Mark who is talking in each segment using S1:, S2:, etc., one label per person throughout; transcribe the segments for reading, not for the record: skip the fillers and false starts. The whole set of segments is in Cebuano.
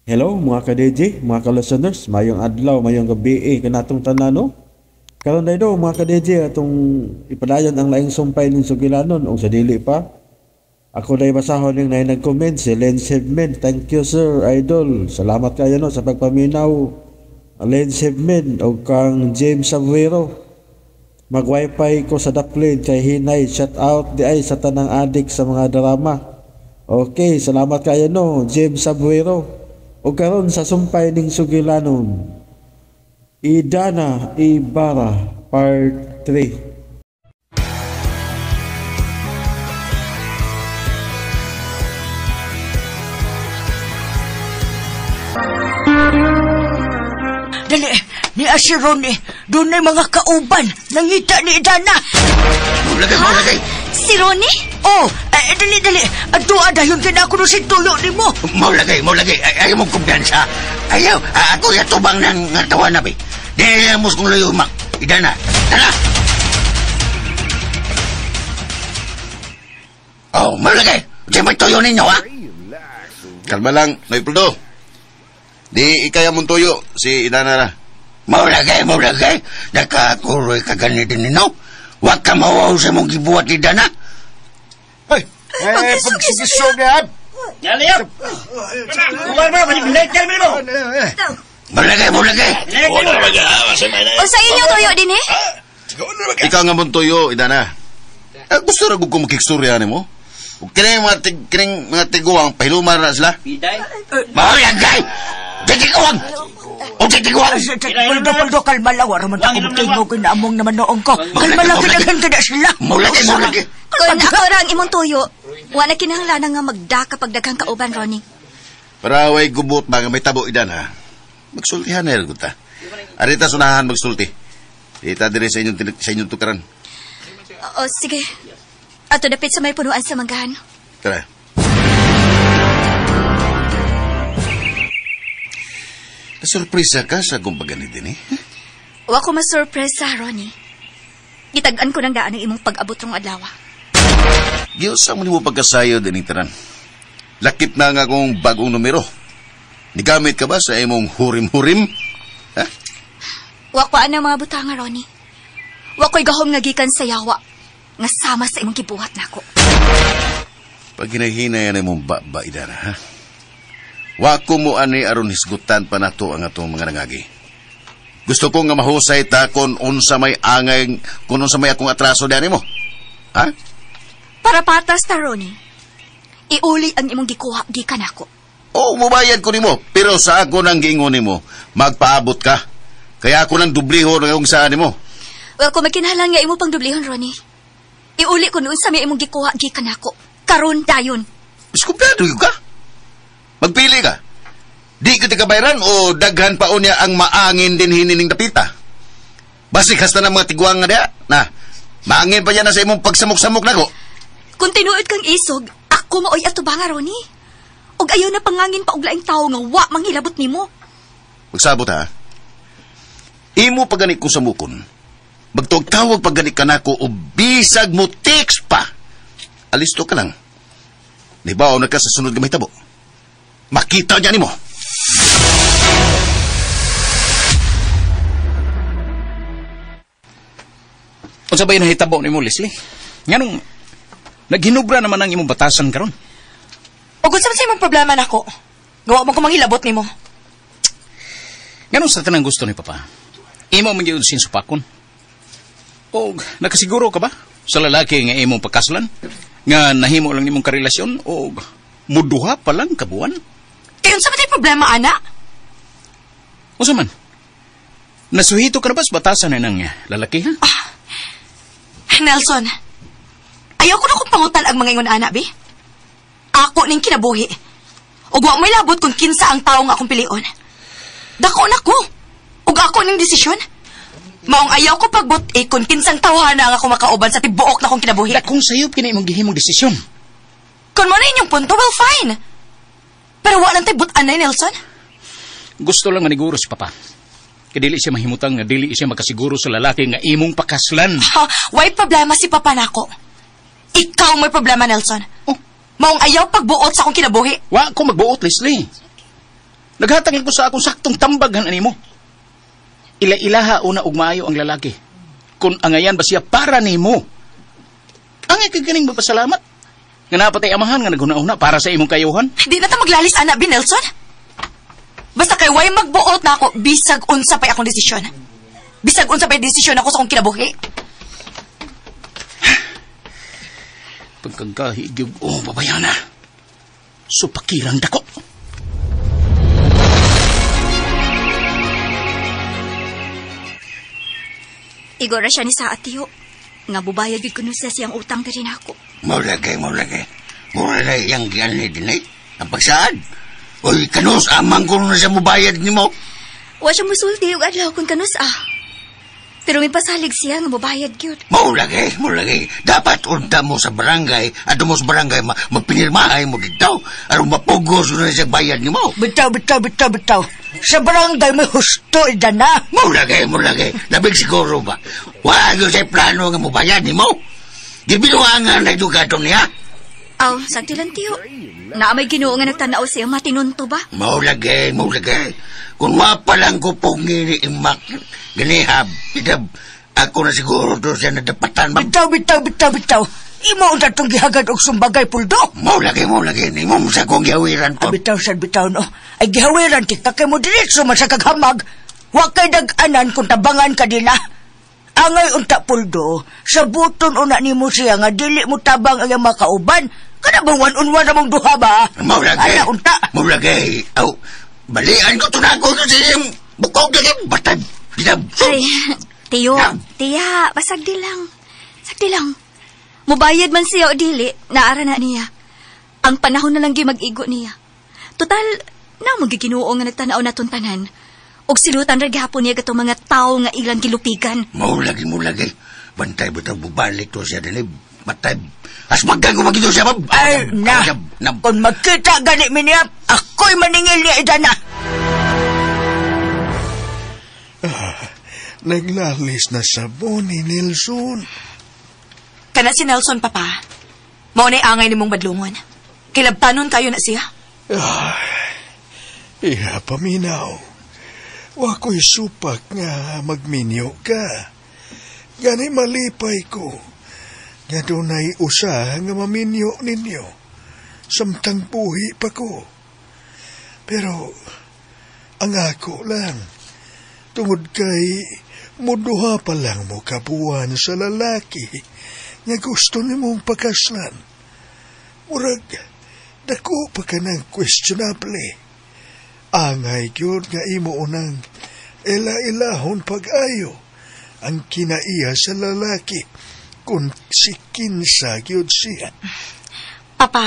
S1: Hello mga ka-DJ, mga ka-listeners, mayong adlaw, mayong gabi eh, kanatong tanan no. Karon daydo mga ka-DJ atong ipadayon ang laing sumpay ning sugilanon og sa dili pa. Ako day basahon ning naay nag-comment si Len Sebmen. Thank you sir, idol. Salamat kayo no sa pagpaminaw. Len Sebmen og kang James Abuero. Mag-wifi ko sa Daplin kay Hinay. Shout out di ay sa tanang adik sa mga drama. Okay, salamat kayo no, James Abuero. O karon sa sumpay ning sugilanon. Idana Ibarra Part 3.
S2: Dali, ni si Ronnie, doon na mga kauban, nangita ni Idana.
S3: Maulagay, maulagay.
S4: Si Ronnie?
S2: Oh, dali, dali. Atua dayon kina ako si tuyo ni mo.
S3: Maulagay, maulagay. Ayaw mong kumpiyansa. Ayaw, ako yatubang ng tawa na, be. Di mo kong layo, mak. Idana, tara. Oh, maulagay. Di may tuyo ninyo, ha?
S5: Kalma lang, Noy Poldo. Di ikaya mong tuyo, si Idana ra.
S3: Maulagay, maulagay. Nakakuroy ka ganito ninyo. Huwag ka mawaw sa mong gibuhat ni Dana.
S5: Ay, pagsigisog yan.
S3: Maulagay, maulagay.
S4: O sa inyo tuyo din eh?
S5: Ikaw nga mong tuyo, Idana. Gusto ra ko makikstorya nimo. Ug kining mga kining mga tiguang pahilumar na sila.
S3: Maulagay! Titiguang! O titiguang!
S2: Paldo, paldo, kalma lang. Wala man ako magtingog na among naman noong ko. Kalma lang, kinaghan ka na sila.
S3: Maulagay, maulagay.
S4: Kung ako ra ang imong tuyo, wala kinahanglan nga magda kapag daghang kauban, Ronnie.
S5: Para way gubot ba nga may tabo, Idana. Magsultihan na gud ta. Arita sunahan magsulti. Dita dire sa inyong sa inyong tukaran.
S4: O sige. Ato dapit sa may punuan sa manggahan.
S5: Tara. Nasurpresa ka sa akong pagganit din eh.
S4: Wa ko masurpresa, Ronnie. Gitag-an ko ng daan ang imong pag-abot rong adlaw.
S5: Giusa mo nimo pagkasayo din tanan. Lakip na nga akong bagong numero. Nigamit ka ba sa imong hurim-hurim? Ha?
S4: Wa ko anang mga butanga, Ronnie. Wa ko'y gahom nga gikan sa yawa nga sama sa imong gibuhat nako.
S5: Pag hinahinay yan imong baba, Idana, ha? Wa ko mo ani aron hisgutan pa nato ang atong mga nangagi. Gusto ko nga mahusay ta kung unsa may angay, kung unsa may akong atraso diyan mo. Ha?
S4: Para patas ta, Ronnie. Iuli ang imong gikuha gikan nako.
S5: Oo, mubayad ko nimo, pero sa ako nang giingon nimo, magpaabot ka. Kaya ako nang dubliho ng akong saan nimo.
S4: Well, kung magkinahanglan nga imo pang dublihon, Ronnie. Iuli ko noon sa may imong gikuha gikan nako. Karon dayon.
S5: Diskumpiyado ka. Magpili ka. Di ka kabayaran o daghan pa unya ang maangin din hinining dapita. Basig hasta ng mga tiguang nga diya. Na, maangin pa yan na sa imong pagsamok-samok nako.
S4: Kung tinuod kang isog, ako maoy atubanga, Ronnie. Og ayaw na pangangin pa og laing tawo nga wa manghilabot nimo.
S5: Magsabot ha. Imo pagani ko samukon. Magtuwag-tawag pagani ka nako o bisag mo text pa. Alisto ka lang. Nibaw na ka sa sunod nga mahitabo. Makita niya nimo.
S6: Unsa ba yung nahitabo nimo, Leslie? Nganong naghinubra naman ang imong batasan karon?
S7: O kung sa imong problema nako, gawa mo ko manghilabot nimo.
S6: Nganong sa tanang gusto ni Papa? Imo man gyud sin supakon. O nakasiguro ka ba sa lalaki nga imong pagkaslan? Nga nahimo lang nimong karelasyon o muduha pa lang kabuan?
S7: Kaya unsa man tay problema, ana?
S6: Unsa man? Nasuhito ka na ba sa batasan na ng lalaki, ha?
S7: Nelson, ayaw ko na kong pangutan ang mga ingon ana, be. Ako ning kinabuhi. Ug wa may labot kung kinsa ang tawo nga akong pilion. Dako na ko. Ug ako ning desisyon. Maong ayaw ko pagbut-i kung kinsang tawhana ang ako makauban sa tibuok na kong kinabuhi.
S6: Dakong sayop kini imong gihimong desisyon.
S7: Kung mo na inyong punto, well, fine. Pero wa lang tay but-anay, Nelson.
S6: Gusto lang maniguro si Papa. Kaya dili siya mahimutang nga dili siya makasiguro sa lalaki nga imong pakaslan.
S7: Ha, why problema si Papa nako? Ikaw may problema, Nelson.
S6: Oh.
S7: Maong ayaw pagbuot sa akong kinabuhi.
S6: Wa ko magbuot, Leslie. Naghatag lang ko sa akong saktong tambaghan animo. Ila-ilaha una og maayo ang lalaki. Kung angayan ba siya para nimo. Angay kay ganing magpasalamat. Nga napatay amahan nga naghuna-huna para sa imong kayuhan.
S7: Di na ta maglalis, ana, bi Nelson. Basta kay way magbuot na ako, bisag unsa pa'y akong desisyon. Bisag unsa pa'y desisyon ako sa akong kinabuhi.
S6: Pagkagahig, oh, babayana. Supakirang dako.
S4: Igora siya ni sa atiyo. Nga bubayad gid kuno siya siyang utang diri nako.
S3: Maulagay, maulagay. Maulagay yang giyan ni Dinay. Ang pagsaad. Uy, kanus, amang ko na siya mubayad ni mo.
S4: Wa siya musulti og adlaw kung kanus ah. Pero may pasalig siya nga mubayad gyud.
S3: Maulagay, maulagay. Dapat unta mo sa barangay, at mo sa barangay, magpinirmahay mo dito. Aron mapugos na siya bayad ni mo.
S2: Bitaw, bitaw, bitaw, bitaw. Sa barangay may husto, idana.
S3: Maulagay, maulagay. Labig siguro ba? Wag yun sa'y plano nga mubayad ni mo. Gibinuangan na edukato niya.
S4: Aw, sagdi lang tiyo. Naa may Ginoo nga nagtanaw siya matinunto ba?
S3: Maulagay, maulagay. Kung wapalang ko pong iniimak, ganihab, idab, ako na siguro to siya nadapatan.
S2: Bitaw, bitaw, bitaw, bitaw. Imo unta tong gihagad og sumbagay puldo.
S3: Maulagay, maulagay. Imo mo sa kong gihawiran to.
S2: Bitaw sad bitaw no. Ay gihawiran kita kay mo diretso man sa kaghamag. Wa kay dag-anan kung tabangan ka nila. Angay unta puldo, sa buton una nimo siya nga dili mo tabang ang iyang makauban. Kana bang one on one namong duha ba?
S3: Maulagay.
S2: Ana unta.
S3: Maulagay. Aw, balian ko to na ako sa iyang bukog na kay batad. Idab.
S4: Ay, tiyo, tiya, basagdi lang. Sagdi lang. Mubayad man siya o dili, naara na niya. Ang panahon na lang gyud mag-igo niya. Total, na mo Ginoo nga nagtanaw naton tanan. Og silutan ra gihapon niya katong mga tawo nga ilang gilupigan.
S3: Maulagay, maulagay. Bantay bitaw bubalik to siya dili. Batay. As magkago magito siya bab.
S2: Ay na. Kung magkita gani mi niya, ako'y maningil niya idana.
S8: Naglalis na sabon ni Nelson.
S7: Kana si Nelson, papa. Mao na'y angay nimong badlungon. Kilabtanon kayo na siya.
S8: Iha, paminaw. Wa ko'y supak nga magminyo ka. Gani malipay ko. Nga dunay usa nga maminyo ninyo. Samtang buhi pa ko. Pero, ang ako lang, tungod kay muduha pa lang mo kabuan sa lalaki nga gusto nimong pakaslan. Murag, dako pa ka ng questionable. Angay gyud nga imo unang ila-ilahon pag-ayo ang kinaiya sa lalaki kung si kinsa gyud siya.
S7: Papa,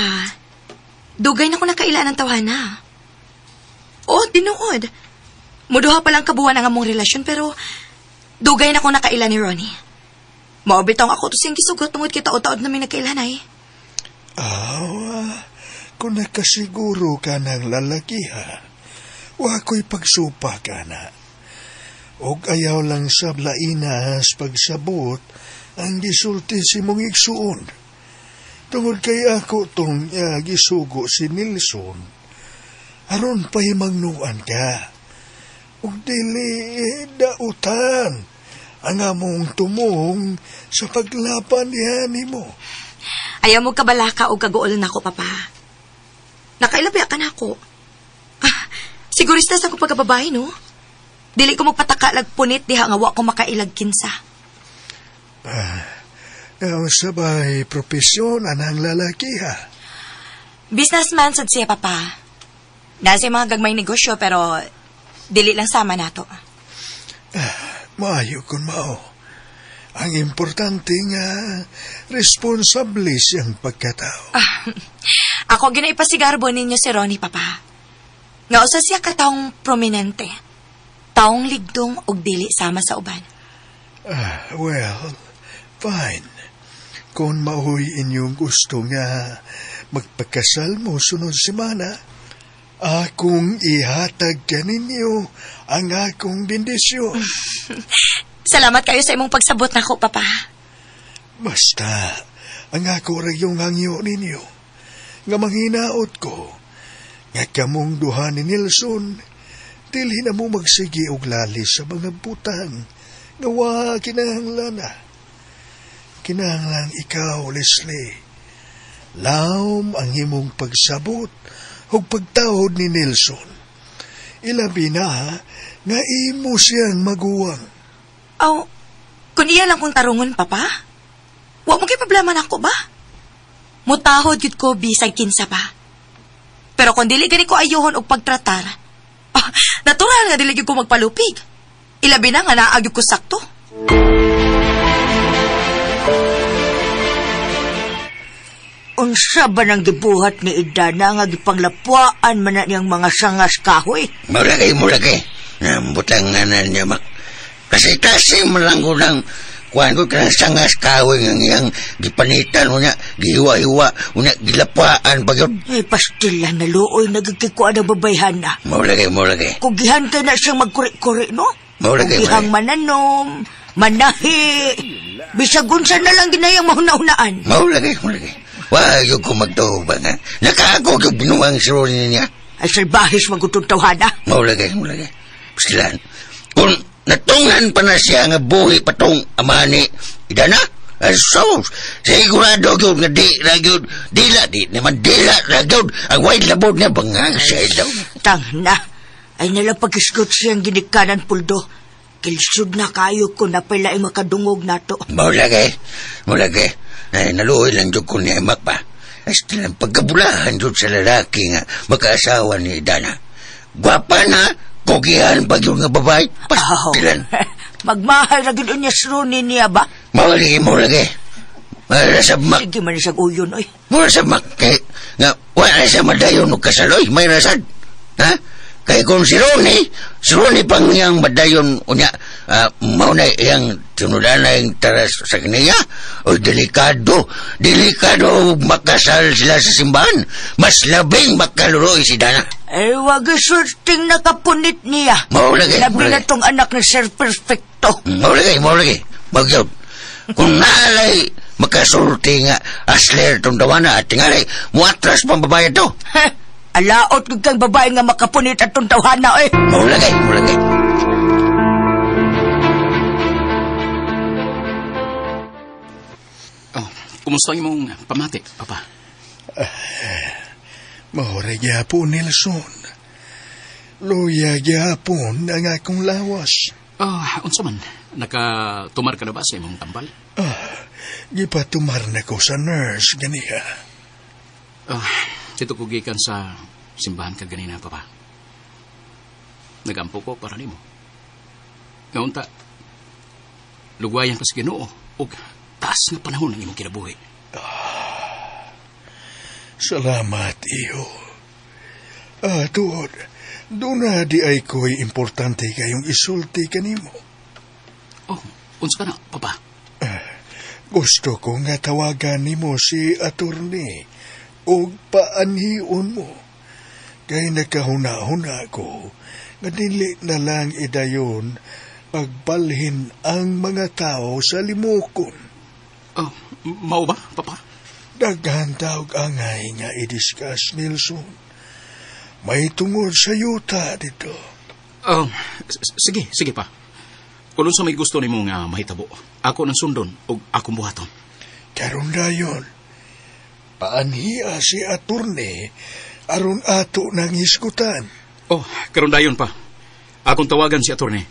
S7: dugay na ko nakaila ng tawhana. Oh, tinuod. Muduha pa lang kabuwan ang among relasyon pero dugay na ko nakaila ni Ronnie. Mao bitaw ako to siyang gisugot tungod kita taod-taod namin nagkailanay.
S8: Aw, kung nakasiguro ka ng lalaki ha, wa ko'y pagsupa ka na. Og ayaw lang sa lainas pagsabot ang gisulti si mong igsuon. Tungod kay ako tong gisugo si Nilson, aron pa'y magnuan ka. Og dili dautan ang among tumong sa paglaban niya nimo.
S7: Ayaw mo kabalaka o kaguol na ako, papa. Nakailabi ka na ako. Sigurista sa akong pagkababae, no? Dili ko magpataka lagpunit diha nga wa ko makailag kinsa.
S8: Sabay propesyon anang lalaki ha.
S7: Businessman sad siya, papa. Nasa mga gagmay negosyo pero dili lang sama nato.
S8: Maayo kun mao. Ang importante nga responsable siyang pagkatao.
S7: Ako ginaipasigarbo ninyo si Ronnie, papa. Nga usa siya ka taong prominente. Taong ligdong og dili sama sa uban.
S8: Well, fine. Kung maoy inyong gusto nga magpakasal mo sunod semana, akong ihatag kaninyo ang akong bendisyon.
S7: Salamat kayo sa imong pagsabot nako, papa.
S8: Basta, ang ako ra yung hangyo ninyo, nga manghinaot ko, Nga kamong duha ni Nelson, dili na mo magsige og lalis sa mga butang nga wa kinahanglan na. Kinahanglan ikaw, Leslie. Laom ang imong pagsabot ug pagtahod ni Nelson. Ilabi na nga imo siyang maguwang.
S7: Aw, kung iya lang kong tarungon, Papa, wa mo kay problema nako ba? Mutahod yun ko bisag kinsa pa. Pero kung dili gani ko ayuhon og pagtratar, natural nga dili gyud ko magpalupig. Ilabi na nga naa gyud ko sakto.
S2: Unsa ba nang gibuhat ni Idana nga gipanglapwaan man na niyang mga sangas kahoy?
S3: Mura kay. Butang nga na niya, mak. Kasi man lang ko ng kuhan ko kanang sangas kahoy nga iyang gipanitan mo niya, gihiwa-hiwa, unya gilapaan pa yun.
S2: Ay, pastila na luoy, nagkikuan ang babayhan na.
S3: Mura kay.
S2: Kugihan kay na siyang magkuri-kuri, no?
S3: Mura kay,
S2: Kugihang mananom, manahi, bisag unsa na lang ginayang mahuna-hunaan.
S3: Mura kay. Wag yung ko magtuba nga. Nakaako yung binuang si Ronnie niya.
S2: Ay, salbahis magutong tawhana.
S3: Mura kay. Pastilan, kung natungan pa na siya nga buhi patong amani, idana, so, sigurado yun nga di na yun, dila, di naman dila na yun, ang white labod niya, bangag siya ito.
S2: Tang na, ay nila pag-isgot siyang ginikanan, Puldo. Kilsud na kayo ko na pala ay makadungog na to.
S3: Mula kay. Ay, naluoy lang dyan ko ni Emak pa. Ay, stilang pagkabulahan dyan sa lalaki nga magkaasawa ni Idana. Gwapa na, kugihan pa yun nga babae. Pastilan.
S2: Oh. Magmahal na ganoon niya sruni niya ba?
S3: Mawalagi. Mawala sa mak.
S2: Sige man siyang uyon, oy.
S3: Mawala sa mak. Kay, nga, wala siya madayon o kasaloy. May rasad. Ha? Kay kung si Ronnie pang iyang madayon, unya, mauna iyang tinudan na yung taras sa kaniya, o delikado makasal sila sa simbahan. Mas labing makaluroy si Dana.
S2: Eh, wag isulting nakapunit niya.
S3: Maulagay.
S2: Labi na tong anak ni Sir Perfecto.
S3: Maulagay. Magyod. Kung naalay, makasulti nga asler tong dawana at tingalay, muatras pang babae to.
S2: Heh. Alaot kang kang babae nga makapunit at tawhana, eh.
S3: Maulagay.
S6: Oh, kumusta ang imong pamati, Papa?
S8: Maura gyapon, Nelson. Luya gyapon ang akong lawas.
S6: Unsa man? Nakatumar ka na ba sa imong tambal?
S8: Gipatumar na ko sa nurse ganiha.
S6: Dito ko gikan sa simbahan ka ganina, Papa. Nagampo ko para nimo. Ngaunta, lugwayan pa sa Ginoo og taas nga panahon ang imong kinabuhi.
S8: Salamat, iho. Tuod, doon na di ay ko'y importante kayong isulti kanimo.
S6: Oh, unsa ka na, Papa?
S8: Gusto ko nga tawagan nimo si attorney og paanhion mo. Kay nakahuna-huna ko nga dili na lang idayon pagbalhin ang mga tao sa limukon.
S6: Oh, mao ba, Papa?
S8: Daghan tawag angay nga i-discuss, Nelson. May tungod sa yuta dito.
S6: Oh, sige pa. Kung unsa may gusto nimo nga mahitabo, ako nang sundon og akong buhaton.
S8: Karon dayon, paanhia si attorney aron ato nang hisgutan.
S6: Oh, karon dayon pa. Akong tawagan si attorney.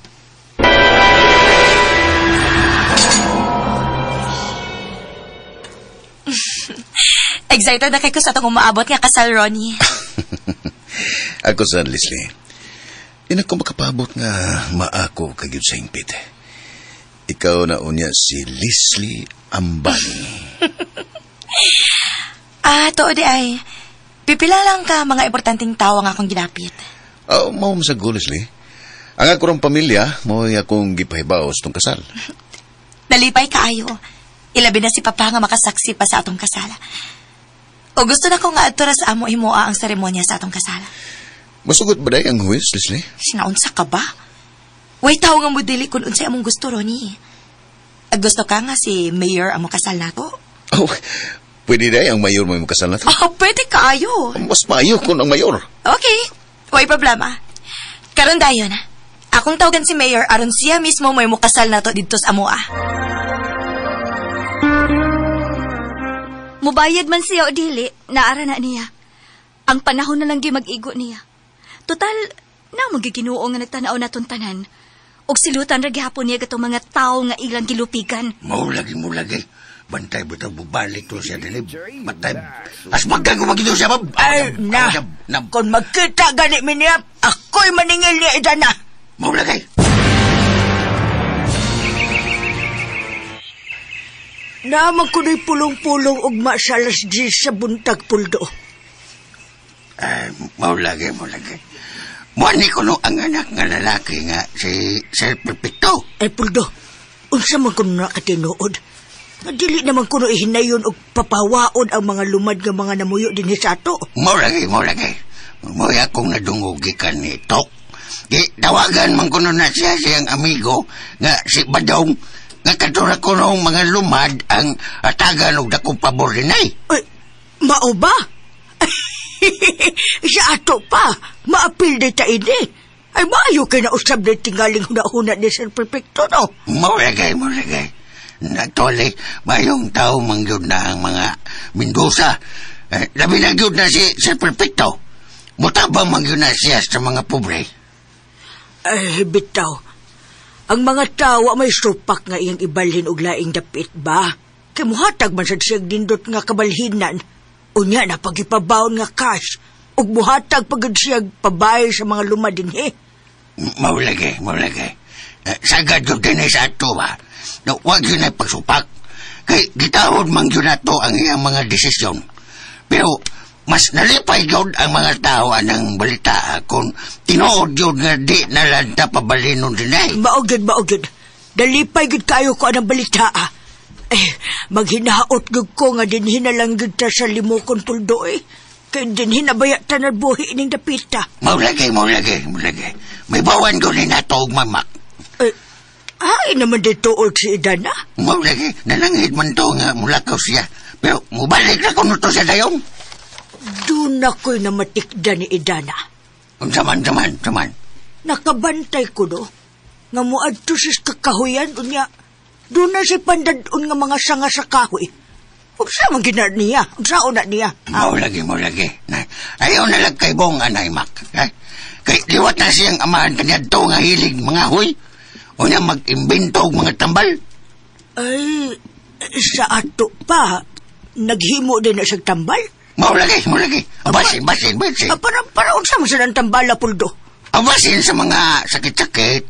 S7: Excited na kay ko sa atong umaabot nga kasal, Ronnie.
S5: Ako sa Leslie. Di na ko makapabot nga maako kagyud sa hingpit. Ikaw na unya si Leslie Ambani.
S7: Tuod di ay. Pipila lang ka mga importanteng tao ang akong ginapit.
S5: Oh, mao man sa go, Leslie. Ang ako rong pamilya, mo'y akong gipahibaw sa tong kasal.
S7: Nalipay kaayo. Ilabi na si Papa nga makasaksi pa sa atong kasal. O gusto na ko nga adto ra sa amo himoa ang seremonya sa atong kasal.
S5: Masugot ba day ang huwes, Leslie?
S7: Sinaunsa ka ba? Way tao nga modili kung unsay among gusto, Ronnie. Gusto ka nga si Mayor ang kasal nato?
S5: Oh, Pwede day ang mayor mo yung kasal na to.
S7: Oh, pwede kaayo.
S5: Mas maayo kung ang mayor.
S7: Okay, way problema. Karon dayon. Akong tawagan si Mayor aron siya mismo may mukasal na to didto sa amoa.
S4: Mubayad man siya o dili, naara na niya. Ang panahon na lang di mag-igo niya. Total, na magiginoo nga nagtanaw na tanan. Og silutan ra gihapon niya katong mga tao nga ilang gilupigan.
S3: Maulagi, maulagi. Bantay bitaw bubalik to siya dinib. Matay. As maggago magito siya, bab.
S2: Ay, na. Kung magkita gani mi niya, ako'y maningil niya Idana.
S3: Maulagi.
S2: Naman ko na'y pulong-pulong ugma sa alas 10 sa buntag, Puldo.
S3: Ay, maulagi, maulagi. Muani ko no ang anak nga lalaki nga si Sir Perfecto.
S2: Ay, Puldo, unsa man kuno na katinuod? Nga dili naman kuno ihinayon og papawaon ang mga lumad nga mga namuyo dinhi sa ato.
S3: Maulagi, maulagi. Mo'y akong nadungog gikan ni Tok. Di, tawagan man kuno na siya siyang amigo nga si Badong nga katura kuno mga lumad ang atagan og dakong pabor dinay.
S2: Ay, mao ba? Sa ato pa, maapil di ta ini. Ay, maayo kay nausab na tingaling huna-huna ni Sir Perfecto, no?
S3: Maulagay, maulagay. Actually, mayong tao mangyud na ang mga Mendoza. Eh, labi na gyud na si Sir Perfecto. Mutabang mangyud na siya sa mga pobre.
S2: Ay, bitaw. Ang mga tao may supak nga iyang ibalhin og laing dapit ba? Kay muhatag man sad siyang nindot nga kabalhinan. Unya na pagipabawon nga cash. Ug muhatag pagod siyang pabay sa mga luma dinhi.
S3: Maulagay, maulagay. Eh, sagad yun din sa ato ba? No, wag yun ay pagsupak. Kay gitawod man yun ato ang iyang mga desisyon. Pero mas nalipay yun ang mga tao anang balita kung tinuod yun nga di nalanta pabalinon din ay.
S2: Maugid, maugid. Nalipay gud kayo ko anang balita. Eh, maghinaot gud ko nga dinhi na lang gud ta sa limokon, Puldo eh. Kay dinhi na baya ta buhi ining dapita.
S3: Maulagay, maulagay, maulagay. May bawan ko ni nato og mamak.
S2: Eh, ay naman dito si Idana.
S3: Maulagay, nalangit man to nga mulakaw siya. Pero mubalik na kuno to sa dayong.
S2: Doon ako'y namatikda ni Idana.
S3: Unsa man, saman, saman.
S2: Nakabantay ko do. Nga muadto sa kakahuyan, unya. Doon na si pandadon nga mga sanga sa kahoy. Unsa man gina niya? Unsa una niya?
S3: Maulagi, maulagi. Ayaw na lang kay Bong anay, Mac. Eh? Kay liwat na siyang amahan kanya to nga hilig mga huy. Unya mag-imbento og mga tambal.
S2: Ay, sa ato pa, naghimo din na siyang tambal?
S3: Maulagi, maulagi. Basin, basin, basin.
S2: Para unsa man siya ng tambala, Puldo?
S3: Basin sa mga sakit-sakit.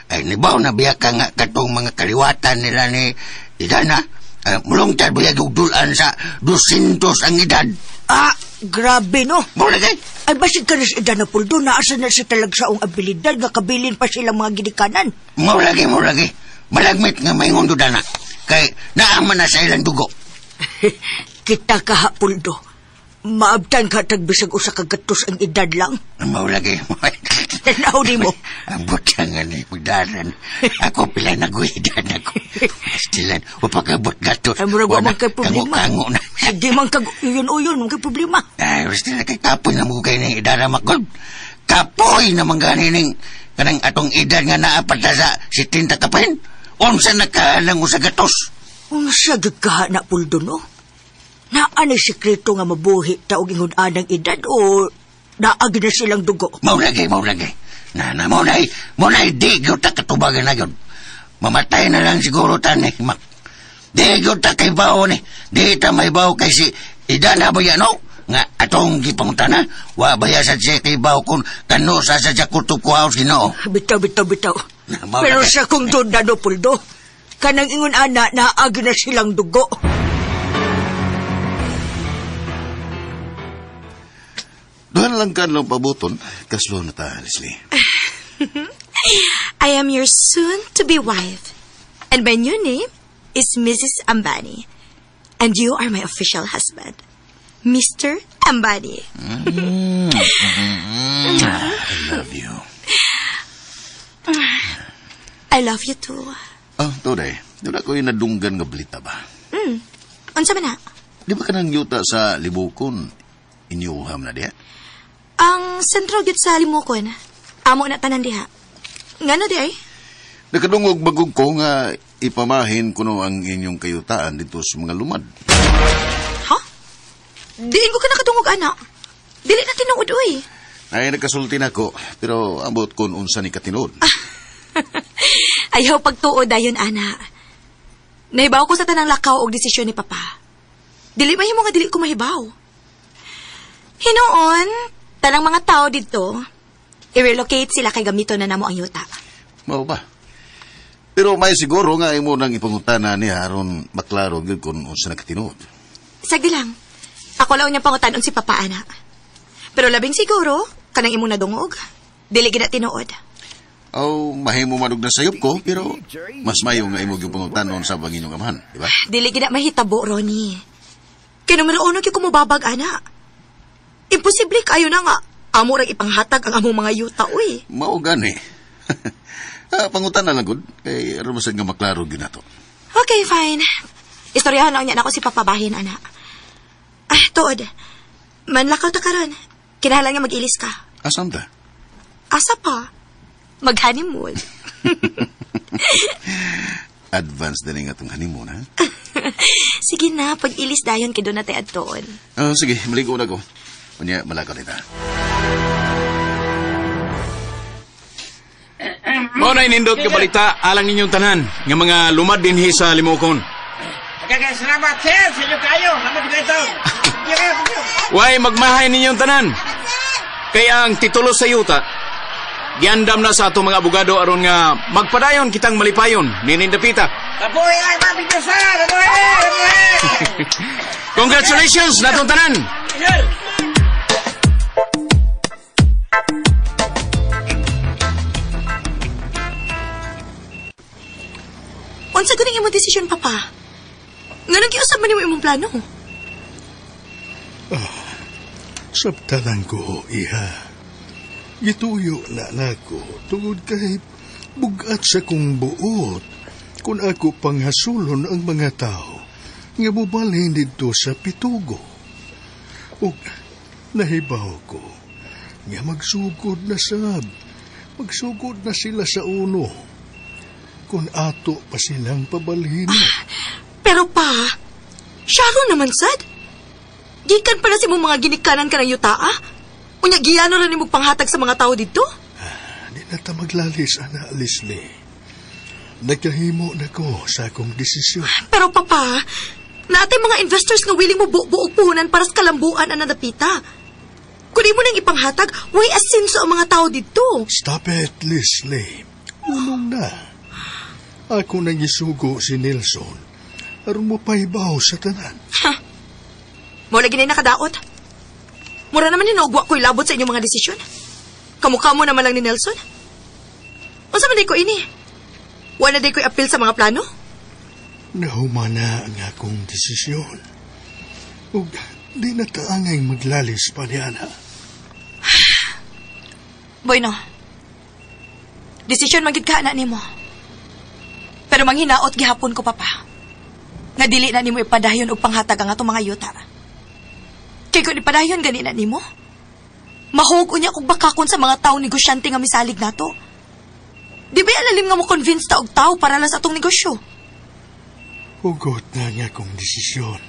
S3: Ay, nibaw na biya ka nga katong mga kaliwatan nila ni Idana. Mulungtad biya dulan sa 200 ang edad.
S2: Ah, grabe no.
S3: Maulagi.
S2: Ay, basig ka na si Idana, Puldo. Naasa na sa talagsaong abilidad nga kabilin pa silang mga ginikanan.
S3: Maulagi, maulagi. Malagmit nga may ngundudana. Kay naaman na sa ilang dugo.
S2: Kita ka, Puldo. Maabtan ka tagbisag usa ka gatos ang edad lang.
S3: Maulagi.
S2: Tanaw ni mo.
S3: Ang butang nga ni pagdaran. Ako pila naguhidan ako. Pastilan, upakabot gatos.
S2: Ay, murag wa man kay problema.
S3: Kango-kango na.
S2: Hindi man kag uyon-uyon, man kay problema.
S3: Ay, basta kay kapoy na mo kay ni idara makod. Kapoy na man ganining kanang atong edad nga naapat na sa 70 kapin. Unsa nakahalang usa gatos?
S2: Unsa gid ka na, Puldo, no? Naa ni sikreto nga mabuhi ta og ingon anang edad o naagi na silang dugo?
S3: Maulagi, maulagi. Na, maunay, maunay, di gyud ta katubagan na yun. Mamatay na lang siguro ta ni Mac. Di gyud ta kay bao ni. Di ta may bao kay si Idana ba yan, no? Nga atong gipangutana, wa baya sa siya kay bao kung kano sa sa kutob ko house Ginoo.
S2: Bitaw, bitaw, bitaw.
S3: Na,
S2: Pero sa kong duda no, Puldo, kanang ingon ana, naagi na silang dugo.
S5: Duhan lang ka lang pabuton, kaslo na ta, Leslie.
S7: I am your soon-to-be wife. And my new name is Mrs. Ambani. And you are my official husband, Mr. Ambani.
S5: I love you.
S7: I love you too.
S5: Oh, today, doon ako yung nadunggan nga balita ba?
S7: Unsa man na?
S5: Di ba ka nang yuta sa Libukon? Inyuham na diha?
S7: Ang sentro gyud sa Limukon, amo na tanan diha. Ngano di ay?
S5: Nakadungog bagog ko nga ipamahin kuno ang inyong kayutaan dito sa mga lumad.
S7: Ha? Diin ko ka nakadungog, anak. Dili na tinuod, uy.
S5: Ay, nagkasulti na ko, pero ambot kon unsa ni katinuod.
S7: Ayaw pagtuod dayon, ana. Nahibaw ko sa tanang lakaw og desisyon ni Papa. Dili mahimo nga dili ko mahibaw. Hinuon, tanang mga tao didto, i-relocate sila kay gamito na namo ang yuta.
S5: Mao ba? Pero may siguro nga imo nang ipangutana niya aron maklaro gyud kung unsa na katinuod.
S7: Sagdi lang. Ako lang niyang pangutanon si Papa, ana. Pero labing siguro, kanang imong nadungog, dili gid na tinuod.
S5: Aw, mahimo man og nasayop ko, pero mas mayo nga imo gyud pangutanon sa inyong amahan, di ba?
S7: Dili gid na mahitabo, Ronnie. Kay numero uno gyud ko mobabag, ana. Imposible kayo na nga amo rang ipanghatag ang among mga yuta, uy.
S5: Mao gani. Pangutan na lang gud kay aron masad nga maklaro gyud nato.
S7: Okay, fine. Istoryahan lang niya nako si Papa bahin, ana. Ah, tuod. Manlakaw ta karon. Kinahanglan nga mag-ilis ka.
S5: Asam ta?
S7: Asa pa? Mag-honeymoon.
S5: Advance din nga itong honeymoon, ha?
S7: Sige na, pag-ilis dayon kay doon na tayo adtoon.
S5: Sige, maligo na ko. Unya, malakaw nita.
S6: Mao na inindot ka balita alang ninyong tanan nga mga lumad dinhi sa Limukon.
S9: Okay, salamat sir. Sa inyo kayo. Salamat kayo.
S6: Way magmahay ninyong tanan. Kaya ang titulo sa yuta giandam na sa atong mga abogado aron nga magpadayon kitang malipayon ni Dapita.
S9: Mabuhay lang, mabigyo sir. Mabuhay! Mabuhay!
S6: Congratulations natong tanan.
S9: Sir!
S7: Unsa gud imong desisyon, Papa? Nganong giusab man nimo imong plano?
S8: Sabtalan ko, iha. Gituyo na nako tungod kay bugat sa kong buot kung ako panghasulon ang mga tao nga mobalhin didto sa Pitugo. Ug nahibaw ko nga magsugod na sab. Magsugod na sila sa uno. Kung ato pa silang pabalhin.
S7: Pero pa, syaro naman sad. Gikan pa na si mong mga ginikanan ka ng yuta, ah? Unya, giyano rin imong panghatag sa mga tao dito?
S8: Di na ta maglalis, ana, Leslie. Nagkahimo na ko sa akong desisyon.
S7: Pero papa, naatay mga investors nga willing mo buo-buo puhunan para sa kalambuan ang Dapita. Kung di mo nang ipanghatag, way asinso ang mga tao dito.
S8: Stop it, Leslie. Unong na. Ako nang isugo si Nelson aron mo pahibaw sa tanan.
S7: Ha? Mo lagi na nakadaot. Mura naman hinugwa ko'y labot sa inyong mga desisyon. Kamukha mo naman lang ni Nelson. Unsa man day ko ini? Wala day ko'y appeal sa mga plano?
S8: Nahumana ang akong desisyon. Ug di na taangay maglalis pa niya na.
S7: Bueno, desisyon magid ka na nimo. Pero manghinaot gihapon ko, Papa. Nga dili na nimo ipadayon og panghatag ang atong mga yuta. Kay kung ipadayon gani na nimo, mahug unya kog bakakon sa mga tawo negosyante nga misalig nato. Di ba alalim nga mo convince ta og tao para lang sa atong negosyo?
S8: Hugot na nga akong desisyon.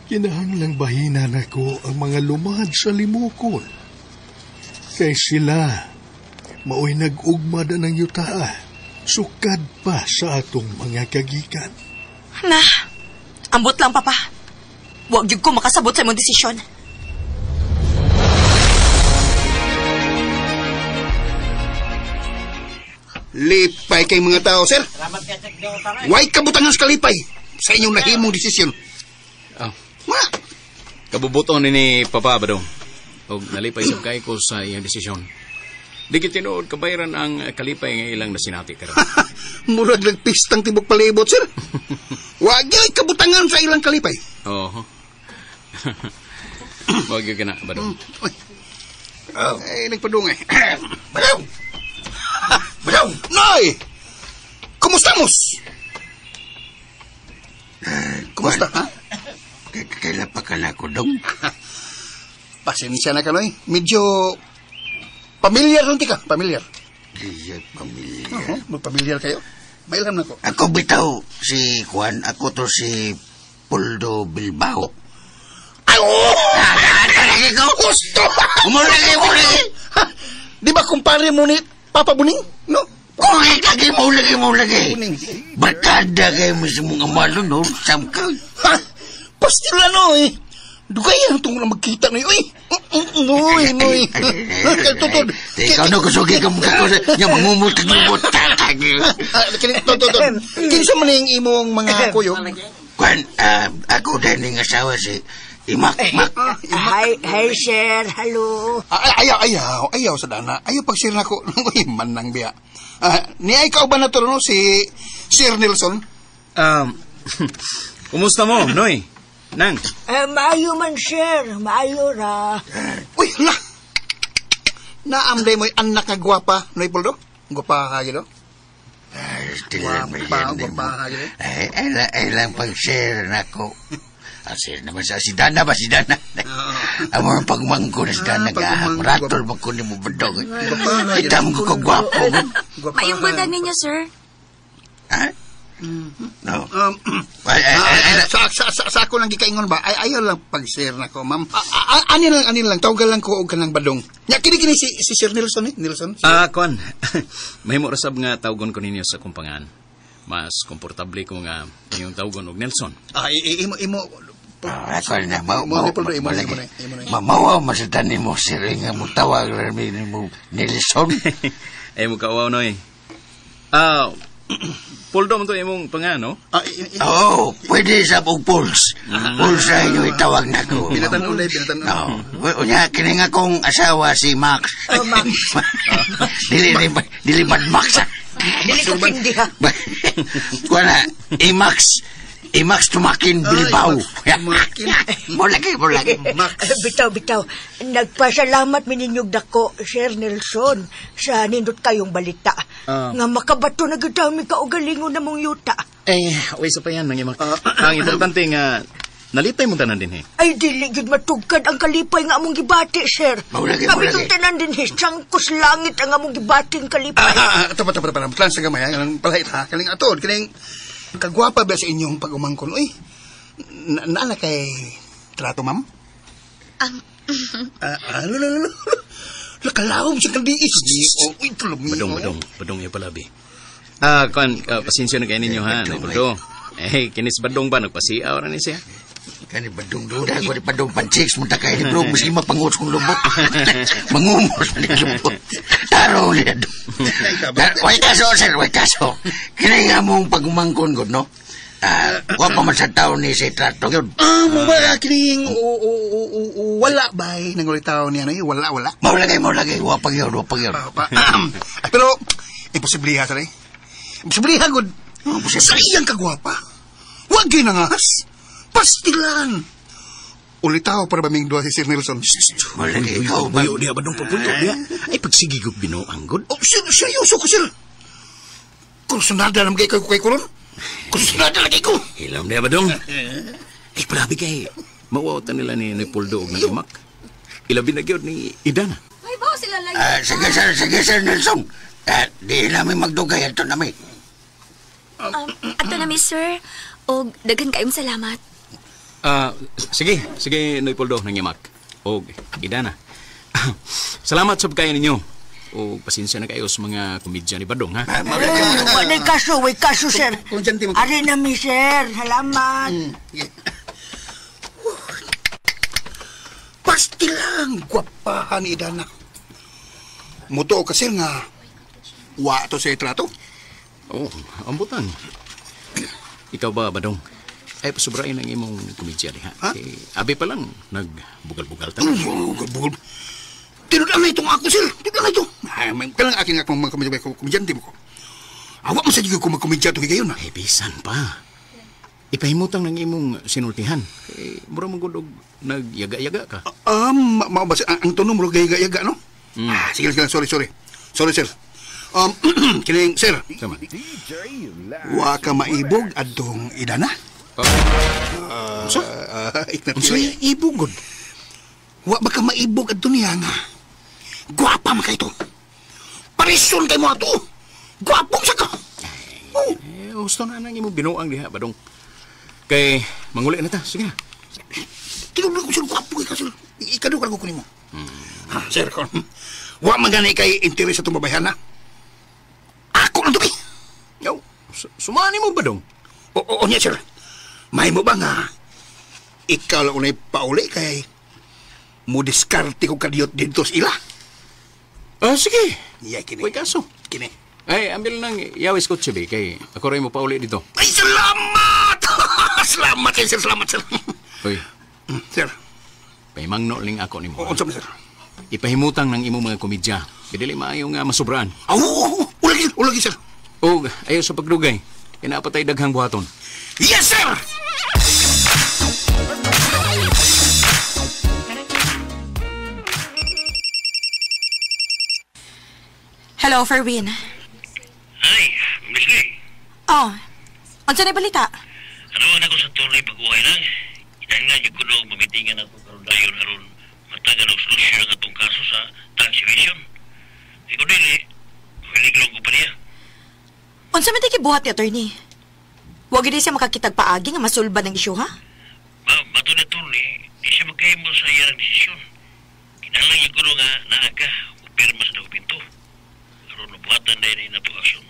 S8: Kinahanglang bahina nako ang mga lumad sa Limukon. Kay sila, maoy nag-ugma na ng yutaa. Sukad pa sa atong mga kagikan.
S7: Na, ambot lang, Papa. Huwag yun ko makasabot sa imong desisyon.
S10: Lipay kay mga tao, sir. Way kabutangan sa kalipay sa inyong nahimong desisyon.
S6: Oh. Ma! Kabubuton ni Papa Badong. Og nalipay sab kay ko sa iyang desisyon. Di kitinuod kabayran ang kalipay nga ilang nasinati karon.
S10: Murag nagpistang tibok palibot, sir. Wag gyud kabutangan sa ilang kalipay.
S6: Oo. Wag gyud kana, Badong.
S10: Uy. Oh. Ay, nagpadungay. Badong! Badong! Noy! Kumusta mos? Kumusta, ha?
S3: pa ka na ko dong.
S10: Pasensya na ka, Noy. Medyo pamilyar lang ka, pamilyar.
S3: Di pamilyar.
S10: Oo, pamilyar kayo. Mailam na ko.
S3: Ako bitaw si Juan, ako to si Poldo Bilbao.
S10: Ay, oh!
S3: Lagi ko!
S10: Gusto!
S3: Umulagi, umulagi!
S10: Di ba kumpare mo ni Papa Buning? No?
S3: Kung lagi mo, lagi mo, lagi. Barkada kayo mismo nga malo, no? Sam ka.
S10: Ha? Pastila, no, eh. Dugay ang itong magkita na yun, eh. Noy, noy. Tutod.
S3: Ikaw na kusugi ka mukha ko. Nga mangumot ka lumot.
S10: Tutod. Kinsa man yung imong mga kuyog?
S3: Kwan, ako din yung asawa si Imak, Mak.
S2: Hi, sir. Hello.
S10: Ayaw, ayaw. Ayaw sa dana. Ayaw pag-share na ko. Uy, manang biya. Niya ikaw ba na to, no? Si Sir Nelson?
S6: Kumusta mo, Noy? Nang?
S2: Maayo man, sir. Maayo ra.
S10: Uy, hala! Naamday mo'y anak nga gwapa, Noy Poldo? Gwapa ka, gino? Gwapa, gwapa ka, gino?
S3: Ay lang pag-share na ko. Sir naman sa si Dana ba, si Dana? Amo ang pagmangko na si Dana. Ratol ba ko ni mo badong? Kita mo ko gwapo.
S4: Mayong buntag ninyo, sir.
S3: Ha? No.
S10: Sa ako lang gikaingon ba? Ay, ayaw lang pag-share na ko, ma'am. Ani lang. Tawagan lang ko og kanang badong. Nya, kini si Sir Nelson, eh? Nelson?
S6: Kwan. May mo rasab nga tawagon ko ninyo sa kumpangan. Mas komportable ko nga iyong tawagon og Nelson.
S10: Imo
S3: Ako na, mamawa masatan ni mo, sir, nga mo tawag ni mo Nelson.
S6: Ay mo kauaw, Noy. Poldo mo to imong pangano?
S3: Oo, pwede sa og Puls. Puls sa inyo itawag na ko.
S10: Binatan-ulay, binatan-ulay.
S3: Unya, kini nga kong asawa si Max.
S2: Oh, Max.
S3: Dili Mad Max.
S2: Dili ko hindi ha.
S3: Kuha na, Max. Max tumakin Bilbao.
S10: Tumakin.
S3: Mulagi.
S10: Max.
S2: Bitaw. Nagpasalamat mininyog dako, Sir Nelson, sa nindot kayong balita. Nga makabato na gudami ka o galingon na mong yuta.
S6: Eh, uwi sa pa yan, Nang Imak. Ang importante nga, nalipay mo tanan din, eh.
S2: Ay, dili gid matugkad ang kalipay nga among gibati, sir.
S3: Maulagi,
S2: Kami itong tanan din, eh. Sangkos langit ang among gibating kalipay.
S10: Tapa. Plan sa gamay, ang palahit, ha? Kaling atod, kaling kagwapa ba sa inyong pag-umangkon? Uy, naala kay trato, ma'am? Ano? Lakalawom siya kaldiis. Uy, tulog niyo.
S6: Badong yung palabi. Kwan, pasensya na kayo ninyo, ha? Badong. Eh, kinis Badong ba? Nagpasiaw na niya siya.
S3: Kani Badong doon. Ako ni Badong panchicks mo takay ni bro. Maski mapanguts kong lubot. Mangumos na ni lubot. Taro niya doon. Way kaso, sir. Way kaso. Kini nga mong pagumangkon ko, no? Wa pa man sa taon ni si trato yun.
S10: Mo ba kining wala ba? Nangulitaw niya na yun. Wala.
S3: Maulagay. Wa pa yun.
S10: Pero, imposible ha, sir. Imposible ha, good. Sa iyang kagwapa. Wag yun ang ahas. Pastilan! Ulitaw para ba ming duha si Sir Nelson?
S3: Malagi ikaw ba?
S6: Bayo diya ba dong papundo diya? Ay, pagsigigog binuang, good.
S10: Oh, seryoso ko, sir. Kursunada naman kayo kay Kuron. Kursunada lagi ko.
S6: Hilam diya ba dong? Ay, palabi kay. Mawawatan nila ni Poldo og ng Imak. Ilabi na gyud ni Idana.
S4: Ay, ba sila lagi?
S3: Sige, Sir Nelson. Di namin magdugay. Ato nami.
S4: Ato nami, sir. Og daghan kayong salamat.
S6: Sige, Noy Poldo, ng Imak. Og Idana. Salamat sa pagkain ninyo. O pasensya na kayo sa mga komedya ni Badong, ha?
S2: May kaso, sir. Ari na mi, sir. Salamat.
S10: Pastilang gwapahan ni Idana. Muto ka, sir, nga wa to sa trato.
S6: Oh, ambutan. Ikaw ba, Badong? Ay, pasubrain ang imong komedya diha.
S10: Ha?
S6: Eh, abi pa lang, nagbugal-bugal ta.
S10: Bugal-bugal? Tinod na itong ako, sir. Tinod na ito. Ay, kailang akin akong mga komedya, komedyante mo ko. Awa mo sa ko magkomedya ito kayo na.
S6: Eh, bisan pa. Ipahimutang ng imong sinultihan. Eh, mura mong gudog, nagyaga-yaga ka.
S10: Ang tono mo, yaga-yaga, no? Ah, sige, sorry. Sorry, sir. Kining, sir. Wa ka maibog adtong Idana?
S6: Unsa? Unsa ibog gud?
S10: Wa ba ka maibog adto niya nga? Gwapa man kay to. Parison kay mo ato. Gwapong sa ka.
S6: Oh. Eh, gusto na nang imong binuang diha badong. Kay manguli na ta, sige na.
S10: Tinulog ko sir, gwapo kay ka sir. Ikadukal ko nimo. Ha, sir, kon. Wa man gani kay interes sa itong babayhan, ha? Ako lang to, kay.
S6: Yo, sumani mo ba dong?
S10: Oo, niya, sir. May mo ba nga? Ikaw lang unay pauli kay mo diskarte ko kadiyot dito sa ila.
S6: Ah, sige.
S10: Yeah, kini.
S6: Uy, kaso.
S10: Kini.
S6: Ay, ambil nang yawis kotse, be, kay ako rin mo pauli dito.
S10: Ay, salamat! Salamat, sir. Salamat, sir.
S6: Uy.
S10: Sir.
S6: Paimangno ling ako nimo.
S10: Oo, sir.
S6: Ipahimutang ng imong mga komedya. Kaya dili maayo nga masubraan.
S10: Oo, ulagi, ulagi, sir.
S6: O, ayaw sa pagdugay. Kinapatay daghang buhaton.
S10: Yes, sir!
S7: Hello, Ferwin.
S11: Hi, Miss Lee.
S7: Oh, unsa na balita?
S11: Ano ang ako sa tuloy pag-uhay lang? Kinahanglan yung kuno, mamitingan ako karon dayon aron matagal og solusyon ang atong kaso sa tax evasion. Ikaw dili, mahilig lang ko pa niya.
S7: Unsa man tay gibuhat ni attorney? Wa gid siya makakitag paagi nga masulbad ang isyu, ha?
S11: Ma'am, bato na attorney, di siya makahimo sa iyang desisyon. Kinahanglan yung kuno nga naa ka o pirma sa dokumento. Aron mabuhatan dahil na itong aksyon.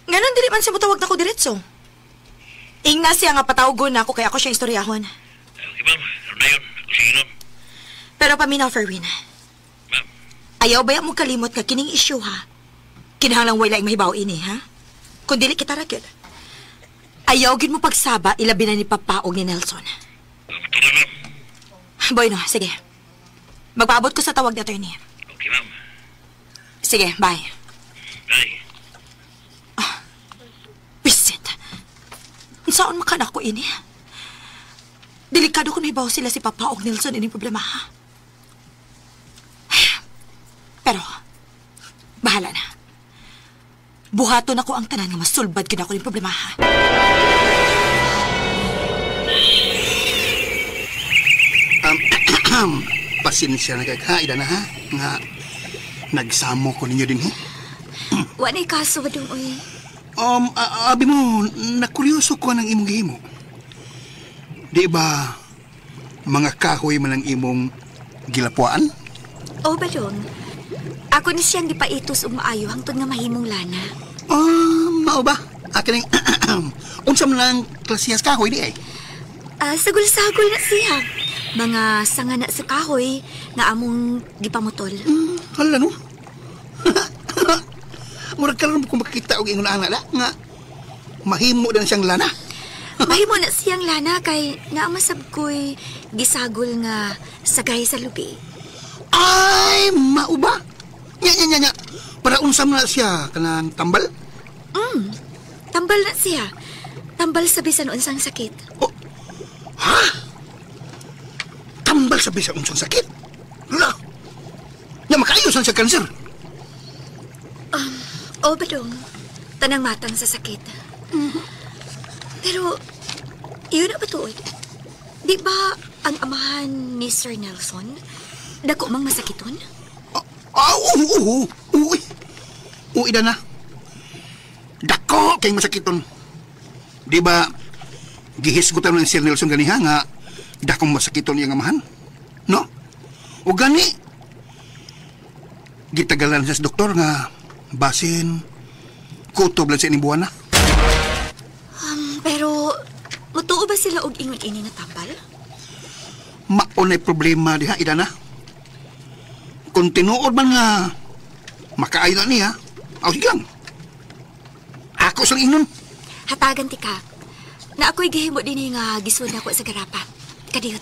S7: Nganon dili man siya mutawag na ko diretso. Ingna siya nga patawgon na ako kay ako siya istoryahon.
S11: Okay, ma'am. Aron na yun. Ako sige nun.
S7: Pero paminaw, Ferwin.
S11: Ma'am?
S7: Ayaw ba mo kalimot nga kining isyu, ha? Kinahanglang wala ang mahibaw ini, ha? Kung dili kita ra gyud. Ayaw gid mo pagsaba ilabi na ni Papa og ni Nelson.
S11: Tuloy, ma'am.
S7: Boy, no. Sige. Magpaabot ko sa tawag ni attorney.
S11: Okay, ma'am.
S7: Sige, bye.
S11: Bye.
S7: Ah, bisit. Saan makan ako ini? Delikado kung nahibaw sila si Papa og Nelson ini problema, ha? Pero, bahala na. Buhaton ako ang tanan nga masulbad gid ako ning problema, ha?
S10: Pasensya na kay kaida na, ha? Nga, nagsamo ko ninyo din, he?
S4: Wa na'y kaso ba dong, uy?
S10: Abi mo, nakuryoso ko ng imong gihimo. Di ba, mga kahoy man ang imong gilapuan?
S4: Oo ba dong? Ako ni siyang gipaitos og maayo hangtod nga mahimong lana.
S10: Ah, mao ba? Akin ang unsa man lang klasiyas kahoy di ay?
S4: Sagol-sagol na siya. Mga sanga na sa kahoy nga among gipamutol.
S10: Hala no. Murag karon ko makita og ingon ana nga mahimo din siyang lana.
S4: Mahimo na siyang lana kay naamasab ko'y gisagol nga sagay sa lubi.
S10: Ay, mao ba? Nya nya nya nya. Para unsa man na siya kanang tambal?
S4: Tambal na siya. Tambal sa bisan unsang sakit.
S10: Oh. Ha? Tambal sa bisan unsang sakit? Hala. Nya makaayos ang siya kanser.
S4: Oo, badong. Tanang matang sa sakit. Pero, iyon na ba tuod? Di ba ang amahan ni Sir Nelson? Dako mang masakiton?
S10: Oo, oo. Uy, na. Dako kay masakiton. Di ba, gihisgutan ng Sir Nelson ganiha nga dakong masakiton iyang amahan? No? O gani, gitagalan siya sa doktor nga basin, kutob lang sa ining buwan na.
S4: Pero, mutuo ba sila og ingon ini nga tambal?
S10: Maunay problema diha, ida na. Kung tinuod man nga makaayo na niya, aw sige lang. Ako sang ingnon.
S4: Hatagan ti ka. Na ako'y gihimo din nga gisud ako sa garapa. Kadiyot.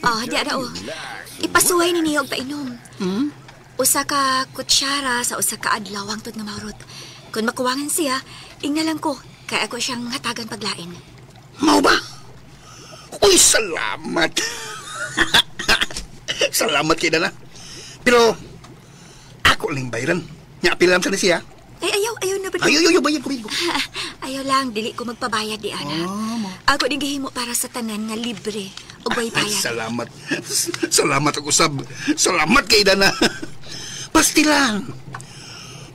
S4: Oh, di ara oh. Ipasuway ni niyo og painom. Usa ka kutsara sa usa ka adlaw hangtod nga mahurot. Kung makuwangan siya, ingna lang ko kay ako siyang hatagan paglain.
S10: Mao ba? Uy, salamat. Salamat kay Dana. Pero ako ling bayran. Nya apilam sa ni siya.
S4: Ay, ayaw, ayaw na ba?
S10: Ayaw, ayaw, bayad ko, bayad ko.
S4: Ayaw lang, dili ko magpabayad di, ana. Ako din gihimo para sa tanan nga libre. Ug way
S10: Ay,
S4: bayad.
S10: salamat. Salamat ako sab. Salamat kay Dana. Pastilan.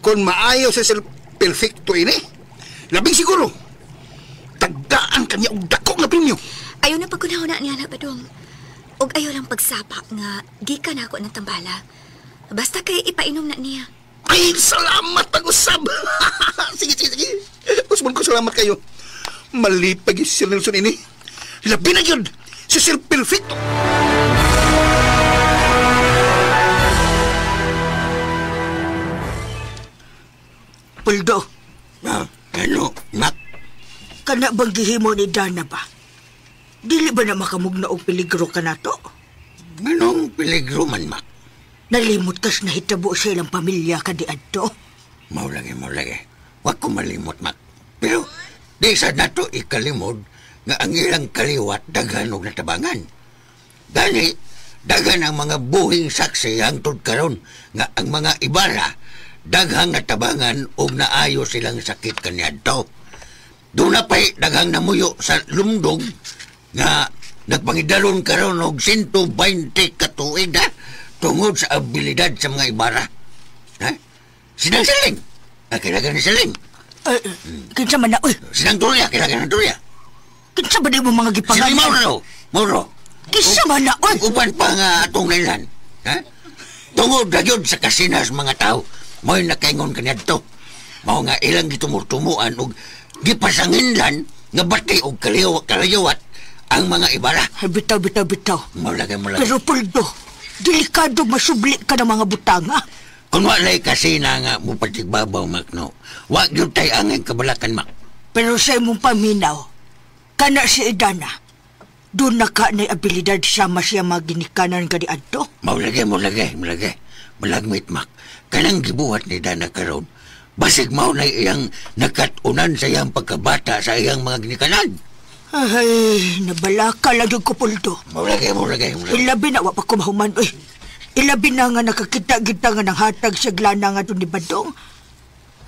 S10: Kung maayo sa Sir Perfecto ini, labing siguro. Tagdaan kanya og dako nga premyo.
S4: Ayaw na pagkunahuna niya na, Badong. Ug ayaw lang pagsapa nga gikan ako ng tambala. Basta kay ipainom na niya.
S10: Ay, salamat pag-usab. Sige, sige, sige. Usbon ko salamat kayo. Malipag si Sir Nelson ini. Labi na yun, si Sir Perfecto.
S2: Puldo,
S3: Ano, Mak?
S2: kana bang gihimo ni Dana ba? Dili ba na makamugna og peligro ka nato?
S3: Anong peligro man, Mak?
S2: Nalimot kas nahitabo sa ilang pamilya ka di adto.
S3: Mao lagi, mao lagi. Wa ko malimot, Mak. Pero di sa nato ikalimod nga ang ilang kaliwat daghan og natabangan. Gani, daghan ang mga buhing saksi hangtod karon nga ang mga ibara daghang natabangan og naayo silang sakit kaniadto. Doon na pa'y daghang namuyo sa lumdog nga nagpangidalon karon og 120 ka tuig ha, tungod sa abilidad sa mga ibara. Ha? Sinang siling. Ah, kailangan ni siling.
S2: Kinsa man na, uy.
S3: Sinang turya, kailangan ng turya.
S2: Kinsa ba di mo mga gipangan?
S3: Sinang Mauro. Mauro.
S2: Kinsa man na, uy.
S3: Uban pa nga atong lailan. Ha? Tungod na yun sa kasinas mga tao, mo'y nakaingon kaniadto. Mao nga ilang gitumurtumuan og gipasanginlan nga bati og kalayawat ang mga ibara.
S2: Ay, bitaw, bitaw, bitaw.
S3: Maulagay, maulagay.
S2: Pero Puldo, delikado masubli ka ng mga butang, ha?
S3: Kung wala'y kasina nga mupatigbabaw, Mak, no? Wag yun tayo angay kabalakan, Mak.
S2: Pero sa imong paminaw, kana si Idana, doon na ka na'y abilidad sama siya maginikanan ka di adto.
S3: Maulagay, maulagay, maulagay. Malagmit, Mak. Kanang gibuhat ni Dana karon, basig mao na iyang nakatunan sa iyang pagkabata sa iyang mga ginikanan.
S2: Ay, nabalaka lagi ko, Puldo.
S3: Maulagay, maulagay, maulagay.
S2: Ilabi na, wa pa ko mahuman, uy. Ilabi na nga nakakita-kita nga ng hatag sa glana nga doon ni Badong.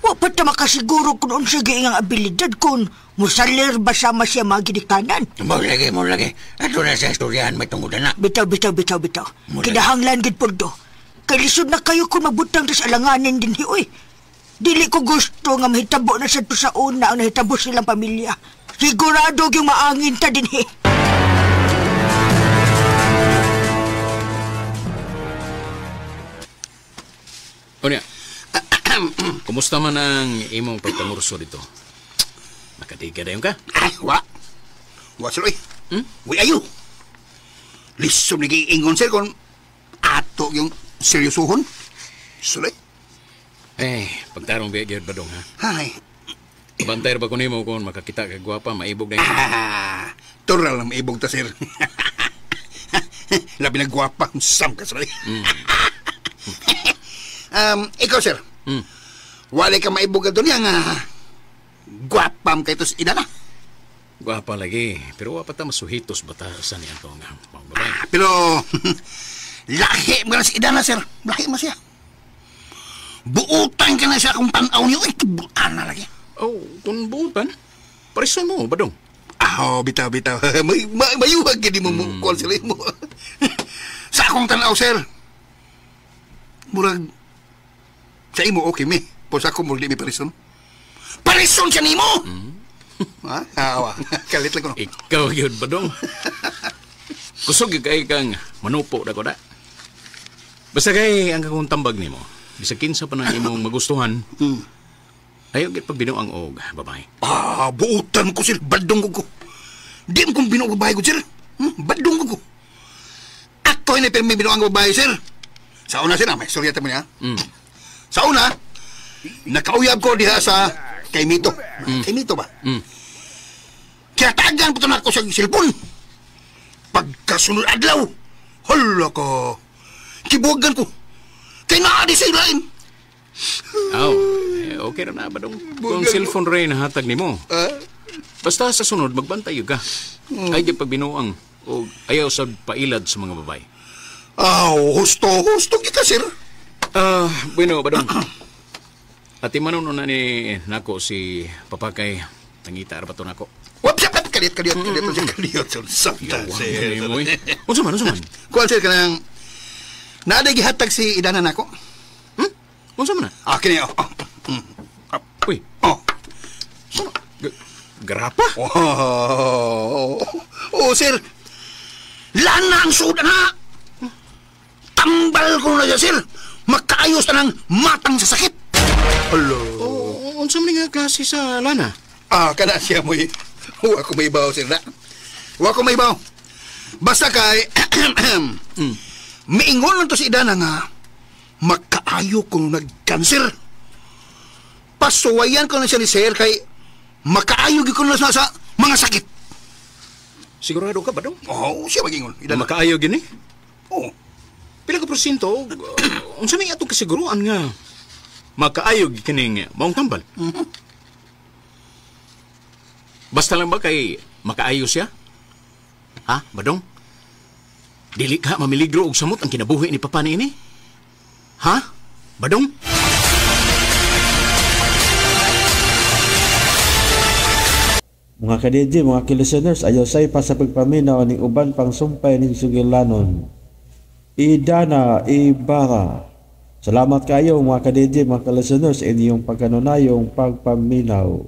S2: Wa pa ta makasiguro kung unsa gyud ang abilidad kung musalir ba sama siya mga ginikanan.
S3: Maulagay, maulagay. Ato na sa istoryahan may tungod na.
S2: Bitaw, bitaw, bitaw, bitaw.
S3: Maulagay.
S2: Kinahanglan gid Puldo. Kay lisod na kayo kung mabutang tas alanganin din hi, uy. Dili ko gusto nga mahitabo na sa to sa una ang nahitabo silang pamilya. Sigurado yung maangin ta din hi.
S6: Unya, kumusta man ang imong pagpangurso dito? Nakatiga dayon ka?
S10: Ay, wa. Wa sir, uy. Uy, ayo. Lisod ni giingon sir kung ato yung seryosohon. Suloy.
S6: Eh, pagtarong biya gyud badong ha.
S10: Ay.
S6: Bantay ra ba ko nimo kung makakita ka gwapa, maibog na yun.
S10: Ah, tural lang maibog ta sir. Labi na gwapa, sam ka sir. Ikaw sir. Wala ka maibog ka doon nga gwapam kay tos ina na.
S6: Gwapa lagi, pero wa pa ta masuhitos ba ta sa niya to nga babae.
S10: Pero lahi mo na si Idana sir, lahi mo siya. Buutan ka na siya kung tanaw niyo, ay buutan na lagi.
S6: Oh, kung buutan, parison mo badong.
S10: Ah, oh, bitaw bitaw. Mayuhag gid mo mo sila mo. Sa akong tanaw sir. Murag sa imo okay mi. Po sa ako murag di mi parison. Parison siya nimo. Ha? Awa. Kalit lang ko. No?
S6: Ikaw gyud badong. Kusog gyud kay kang manupo da ko da. Basta kay ang akong tambag nimo. Bisag kinsa pa nang imong magustuhan. Ayaw gyud pagbinuang og babae.
S10: Ah, buutan ko sir, badong ko. Di mo kong binuang babae ko sir. Badong ko. Ako ini pirmi binuang babae sir. Sa una sir, may istorya ta mo niya. Sa una, nakauyab ko diha sa kay Mito. Kay Mito ba? Kaya tagan po na ako sa cellphone. Pagkasunod adlaw, hala ka. Kibuwagan ko. Kay naa di sa ilain.
S6: Oh, eh, okay ra na ba dong? Kung cellphone rin hatag nimo. Basta sa sunod magbantay ka. Ay di pagbinuang o ayaw sa pailad sa mga babae.
S10: Aw, husto, husto kita sir.
S6: Bueno, badong. Ati manon na ni nako si Papakay tangita ra ba to nako.
S10: Wap, siya, kaliyot, kaliyot, kaliyot, kaliyot, sakta, sir.
S6: Unsa man, unsa man?
S10: Kuan, sir, kanang naaday gihatag si Idana nako.
S6: Unsa man na?
S10: Ah, kini, oh.
S6: Uy.
S10: Oh.
S6: Grapa?
S10: Oh, oh, sir. Lana ang suda na. Tambal ko na siya, sir. Makaayos na ng matang sa sakit. Hello.
S6: Oh, unsa man nga klase sa lana?
S10: Ah, kana siya mo. Wa ko may ibaw, sir na. Wa ko may ibaw. Basta kay miingon lang to si Idana nga makaayo kung nagkanser. Pasuwayan ko na siya ni sir kay makaayo gyud ko na sa mga sakit.
S6: Sigurado ka ba dong?
S10: Oo, siya magingon. Idana.
S6: Makaayo gini?
S10: Oo.
S6: Pila ka porsyento? Unsa may atong kasiguruan nga makaayo kining maong tambal?
S10: Mm-hmm.
S6: Basta lang ba kay makaayo siya? Ha, Badong? Dili ka mamiligro og samot ang kinabuhi ni Papa niini? Ha, Badong?
S1: Mga ka-DJ, mga ki-listeners, ayaw say pa sa pagpaminaw ning uban pang sumpay ning sugilanon. Idana Ibarra. Salamat kayo mga ka-DJ, mga ka-listeners, inyong pagkanunayong pagpaminaw.